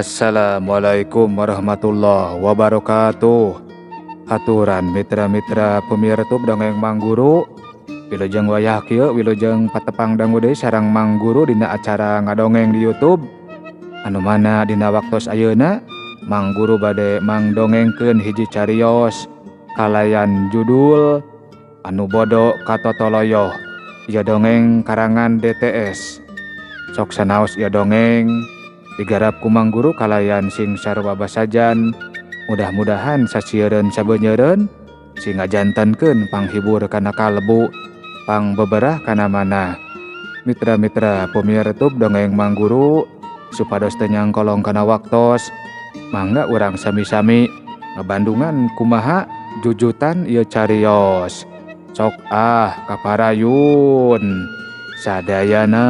Assalamualaikum warahmatullahi wabarakatuh. Haturan mitra-mitra pemirsa dongeng Mang Guru. Wilujeng wayah kieu wilujeng patepang dangu deui sareng Mang Guru dina acara ngadongeng di YouTube. Anu mana dina waktos ayeuna Mang Guru bade mangdongengkeun hiji carios kalayan judul Anu Bodo Katotoloyoh. Ieu dongeng karangan DTS. Sok sanaos ieu dongeng digarap ku Mang Guru kalayan sing sarua basajan. Mudah-mudahan sasieureun sabeunyereun sing ngajantenkeun panghibur kana kalbu, pangbeberah kana manah. Mitra-mitra pemirsa dongeng Mang Guru supados teu nyangkolong kana waktos, mangga urang sami-sami ngabandungan kumaha jujutan ieu carios. Sok ah kaparayun sadayana.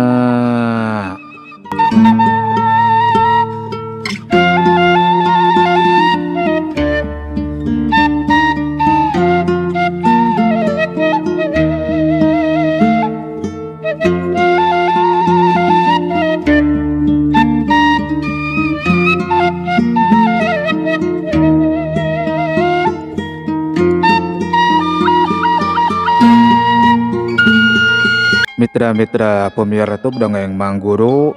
Mitra-mitra pemirsa dongeng Mang Guru,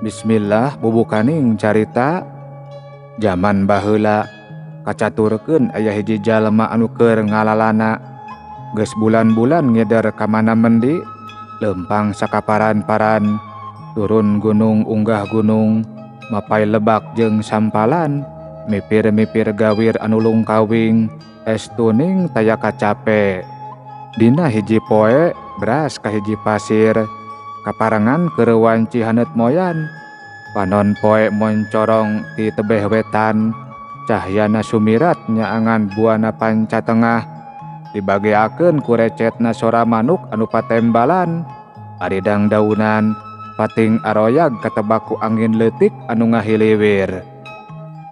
bismillah bubukaning carita zaman baheula kacaturkeun aya hiji jalma anu keur ngalalana geus bulan-bulan ngeder ka mana mendi lempang sakaparan-paran turun gunung unggah gunung mapai lebak jeung sampalan mipir-mipir gawir anu lungkawing es tuning taya kacape. Dina hiji poe beras ka hiji pasir kaparengan keur wanci haneut moyan panon poe moncorong ti tebeh wetan cahyana sumirat nyaangan buana panca tengah dibageakeun ku recetna sora manuk anu patembalan ari dangdaunan pating aroyag katebak ku angin leutik anu ngahiliwir.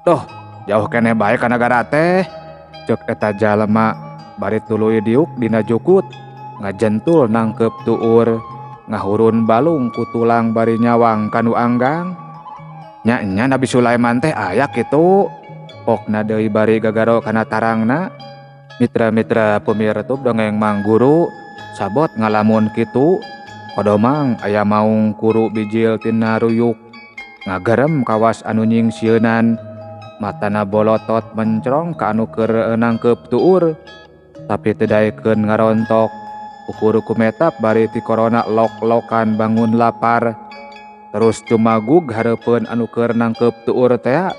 Doh jauh keneh bae ka nagara teh, ceuk eta jalma bari tuluy diuk dina jukut ngajentul nangkep tuur ngahurun balung ku tulang bari nyawang kanu anggang. Nya-nya Nabi Sulaiman teh aya kitu pokna deui bari gagaro kana tarangna. Mitra-mitra pemirsa dongeng Mang Guru sabot ngalamun kitu kodomang aya maung kuru bijil tina ruyuk ngagerem kawas anu nyingsieunan matana bolotot mencrong ka anu keur nangkep tuur tapi teu daekeun ngarontok. Ukur kumetap bari ti korona lok-lokan bangun lapar terus cumagug hareupeun anu keur nangkep tuur tea.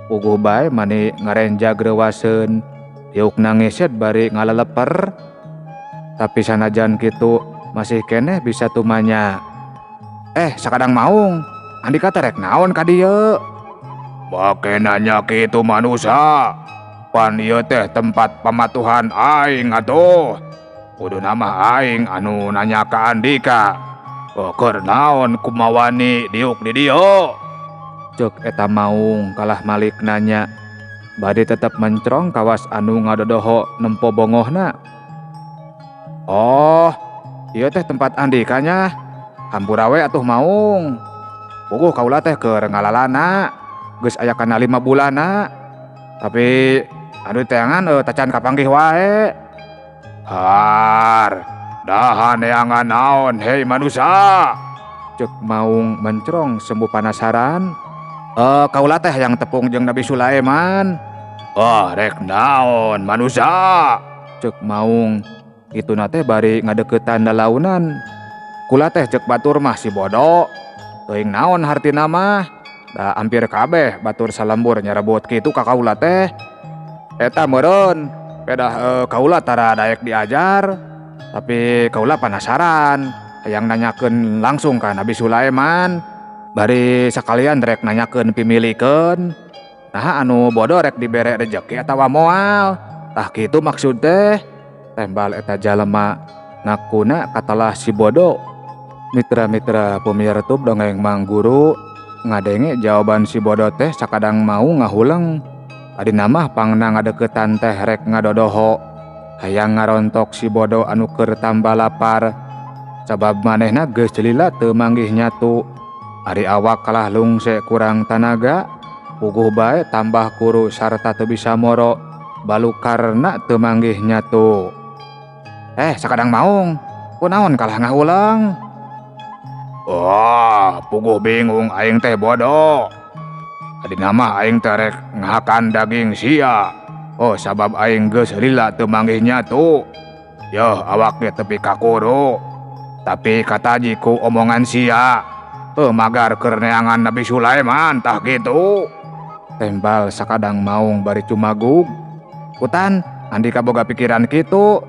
Puguh bae mani ngarenjag reuwaseun diuk nangeset bari ngaleleper. Tapi sanajan kitu masih keneh bisa tumanya. Sakadang maung andika teh rek naon ka dieu? Make nanya kitu manusa, pan ieu teh tempat pamatuhan aing atuh. Kudu nama aing anu nanya ka andika. Keur naon kumawani diuk di dieu? Ceuk eta maung kalah malik nanya. Bari tetep mencrong kawas anu ngadodoho nempo bongohna. Oh, ieu teh tempat andika nya. Hampura we atuh maung. Puguh kaula teh keur ngalalana. Geus aya kana 5 bulanna. Tapi anu teangan tacan kapanggih wae. Har, dahan neangan naon hei manusa? Ceuk maung mencrong sembuh panasaran. Kaula teh hayang tepung jeung Nabi Sulaiman. Oh, rek naon manusa? Ceuk maung kituna teh bari ngadeukeutan lalaunan. Kula teh ceuk batur mah si bodo. Teuing naon hartina mah? Da hampir kabeh batur salembur nyarebut kitu ka kaula teh. Eta meureun pedah kaula tara daek diajar, tapi kaula panasaran hayang nanyakeun langsung ka Nabi Sulaiman. Bari sakalian rek nanyakeun pimilikeun. Naha anu bodo rek dibere rejeki atawa moal. Tah kitu maksud teh. Tembal eta jalma ngakuna katalah si bodo. Mitra-mitra pemirsa dongeng Mang Guru ngadenge jawaban si bodo teh sakadang mau ngahuleng. Adi namah pangna ngadeukeutan teh rek ngadodoho hayang ngarontok si bodo anu keur tambah lapar sabab manehna geus lila teu manggih nyatu. Ari awak kalah lungse kurang tanaga. Puguh bae tambah kuru sarta teu bisa moro balukarna teu manggih nyatu. Sakadang maung, kunaon kalah ngahuleng? Wah, puguh bingung aing teh bodoh. Tadina mah aing teh rek ngahakan daging sia. Oh, sabab aing geus lila teu manggih nyatu. Yoh, awak ge tepi ka kuru. Tapi kataji ku omongan sia. Magar keur neangan Nabi Sulaiman tah kitu. Tembal sakadang maung bari cumagug. Kutan, andika boga pikiran kitu.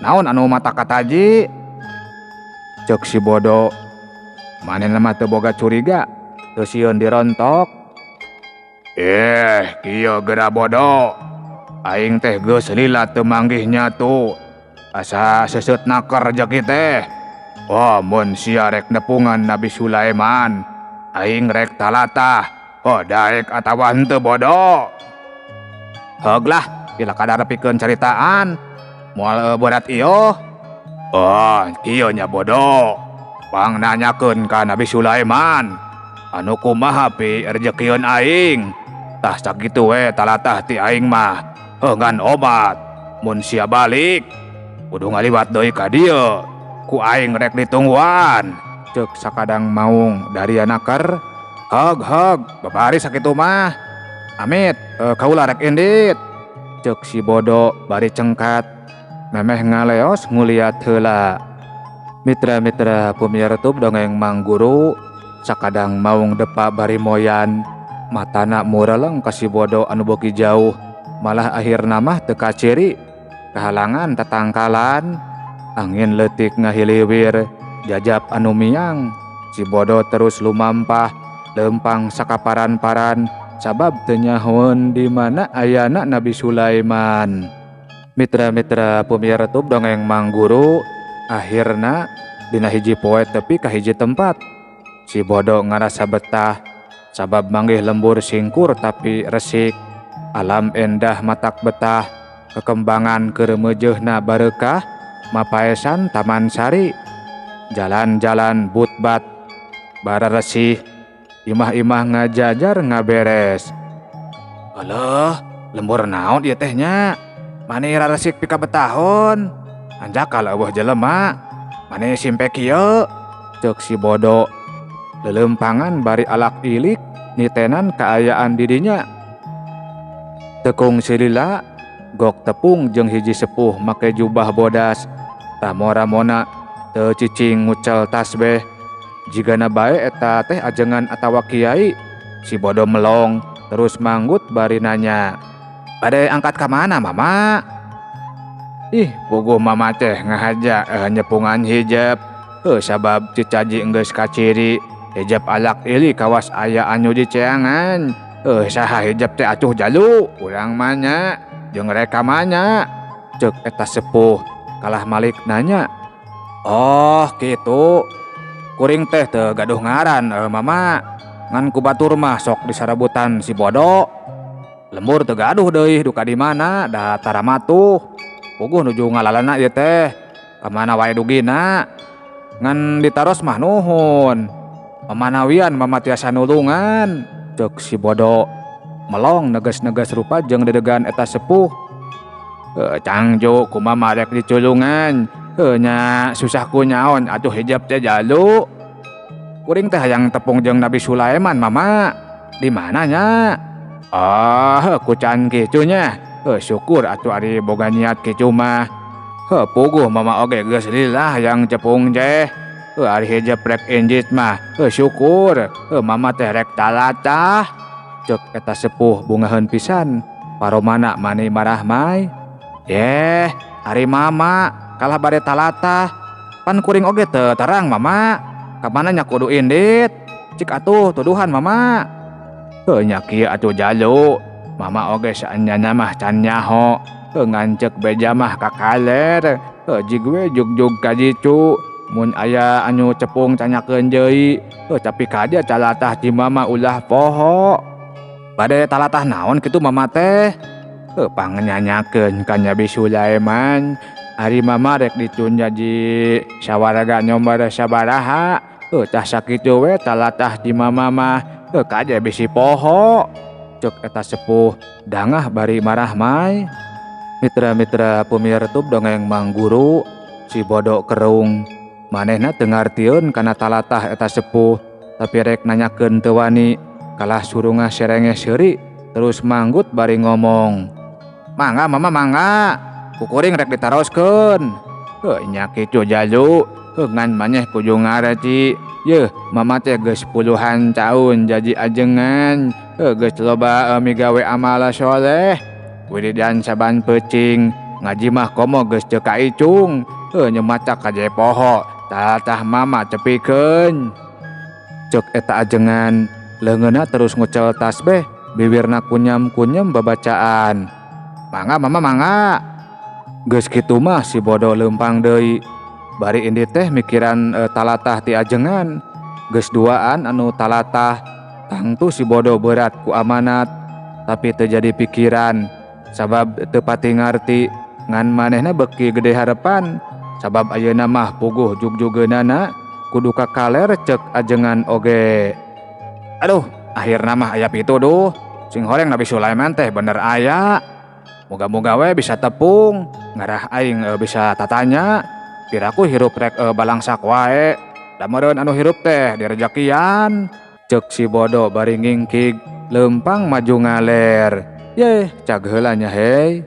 Naon anu mata kataji? Ceuk si bodoh. Manehna mah teu boga curiga, teu sieun dirontok. Kieu geura bodoh. Aing teh geus lila teu manggih nyatu. Asa seuseut naker rejeki teh. Oh, mun sia rek nepungan Nabi Sulaiman, aing rek talatah. Oh, daek atawa henteu bodoh. Heug lah, pila kadar pikeun caritaan. Moal berat ieu. Oh, kieu nya bodoh. Pang nanyakeun ka Nabi Sulaiman. Anu kumaha pi rejekieun aing? Tah sakitu we talatah ti aing mah. Heuh ngan obat. Mun sia balik, kudu ngaliwat deui ka dieu. Ku aing rek ditungguan. Ceuk sakadang maung dari anaker. Hog hog, babari sakitu mah. Amit, kaula rek indit. Ceuk si bodoh bari cengkat. Memeh ngaleos nguliat heula. Mitra-mitra pemiar tub dongeng Mang Guru, sakadang maung depa bari moyan. Matana mureleng ka si bodoh anu boki jauh. Malah akhirna mah teu kaciri. Kahalangan tatangkalan. Angin leutik ngahiliwir, jajap anu miang. Si bodoh terus lumampah, lempang sakaparan-paran, sabab teu nyahoeun di mana ayana Nabi Sulaiman. Mitra-mitra pemiar tub dongeng Mang Guru, akhirna dina hiji poe tepi ka hiji tempat. Si bodoh ngarasa betah, sabab manggih lembur singkur tapi resik. Alam endah matak betah, kekembangan keur meujeuhna bareukah. Mapaesan Taman Sari, jalan-jalan butbat, bararesih, imah-imah ngajajar ngaberes. Alah, lembur naon ieu teh nya? Mane raresik pika betahun. Anjakal eueuh jelema. Mane simpe kieu? Ceuk si bodoh. Lelempangan bari alak ilik nitenan kaayaan didinya. Tekung silila, gok tepung jeung hiji sepuh make jubah bodas. Ramo-ramona teu cicing ngucel tasbeh. Jigana bae eta teh ajengan atawa kiai. Si bodoh melong terus manggut bari nanya, Bade angkat ka mana mama? Ih, puguh mama teh ngahaja nyepungan hijab. Heuh, sabab cicaji enggeus kaciri. Hijab alak ili kawas aya anu diceangan. Heuh, saha hijab teh atuh jalu urang mah nya jeung reka mah nya. Ceuk eta sepuh. Kalah malik nanya, Oh gitu, kuring teh teu gaduh ngaran mama. Ngan ku batur mah sok disarabutan si bodoh. Lembur teu gaduh deui duka di mana da taramatuh. Puguh nuju ngalalana ieu teh, kamana wae dugina. Ngan ditaros mah nuhun. Mamanawian mama tiasa nulungan. Ceuk si bodoh melong neges-neges rupa jeung dedegan eta sepuh. Cangjo kumaha rek diculungan. Nya susah ku nyaon atuh hijab teh jalu. Kuring teh hayang tepung jeung Nabi Sulaiman mama. Di mana nya? Ah, ku can kitu nya. Syukur atuh ari boga niat kitu mah. Puguh mama oge geus lillah hayang cepung teh. Ari hijab rek injit mah. Syukur. Mama teh rek talatah. Ceuk eta sepuh bungaheun pisan. Paromana mani marahmai. Yeh, ari mama kalah bade talatah. Pan kuring oge teu terang mama. Kamana nya kudu indit? Cik atuh tuduhan mama. Heuh nya kieu atuh jalu. Mama oge saenyana mah can nyaho. Heuh ngan ceuk beja mah kakaler. Heuh jig we jugjug ka jicu. Mun aya anu cepung canyakeun deui. Heuh tapi kaja talatah ti mama ulah poho. Bade talatah naon kitu mama teh? Heuh pangnyanyakeun ka Nabi Sulaiman. Ari mama rek dicun jadi sawaraga nyombar sabaraha. Heuh tah sakitu we talatah ti mama mah. Heuh kaja bisi poho. Cek eta sepuh dangah bari marahmai. Mitra-mitra pemirsa Dongeng Mang Guru, si bodoh kerung manehna teu ngartieun kana talatah eta sepuh, tapi rek nanyakeun teu wani, kalah surungah serenge seuri, terus manggut bari ngomong, "Mangga, Mama, mangga, ku kuring rek ditaroskeun." Heuh, nya kitu, Jalu. Heuh, ngan maneh kudu ngarti yeuh, Mama teh geus puluhan tahun jadi ajengan. Heuh, geus loba migawe amal soleh, wiridan saban peuting, ngaji mah komo geus teu kaicung. Heuh, nyemacak kaje poho talatah Mama tepikeun, cek eta ajengan. Leungeunna terus ngucel tasbeh, bibirna kunyam-kunyam babacaan, "Mangga, Mama, mangga." Geus kitu mah si bodoh leumpang deui, bari indi teh mikiran talatah ti ajengan. Geus duaan anu talatah, tangtu si bodoh berat ku amanat, tapi teu jadi pikiran sabab teu pati ngarti. Ngan manehna beuki gede harapan sabab ayeuna mah puguh jugjugeunana kudu ka kaler cek ajengan oge. Aduh, akhirna mah aya pituduh. Sing horeng Nabi Sulaiman teh bener aya. Moga-moga we bisa tepung ngarah aing bisa tatanya. Piraku hirup rek balangsak wae da meureun anu hirup teh direjekian, cek si bodoh bari ngingkig leumpang maju ngaler. Yeh, cag heula nya, hei.